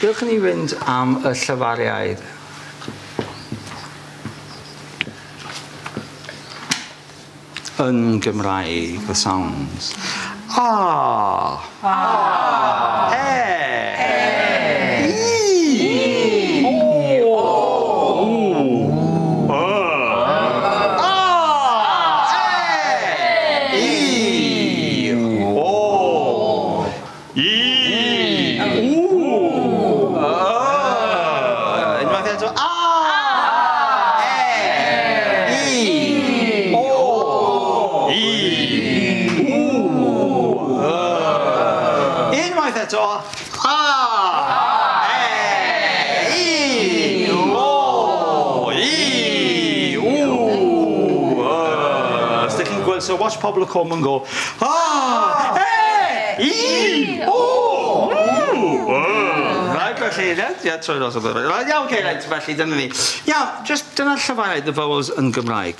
Gewch ni fynd am y llyfariaid. Yn Gymraeg, the sounds. A. A. E. E. I. O. U. Y. A. E. I. O. I. U. Y. Unwaith eto. A. E. I. O. I. U. Y. Unwaith eto. A. E. I. O. I. U. Y. Os ydych chi'n gweld, so watch Pobl y Cwm yn go. A. E. I. O. U. Y. Right, felly, ie, ie, troi dros o. Right, iawn, okay, right, felly, dyna ni. Iawn, just dyna'r llyfariaid, the vowels yn Gymraeg.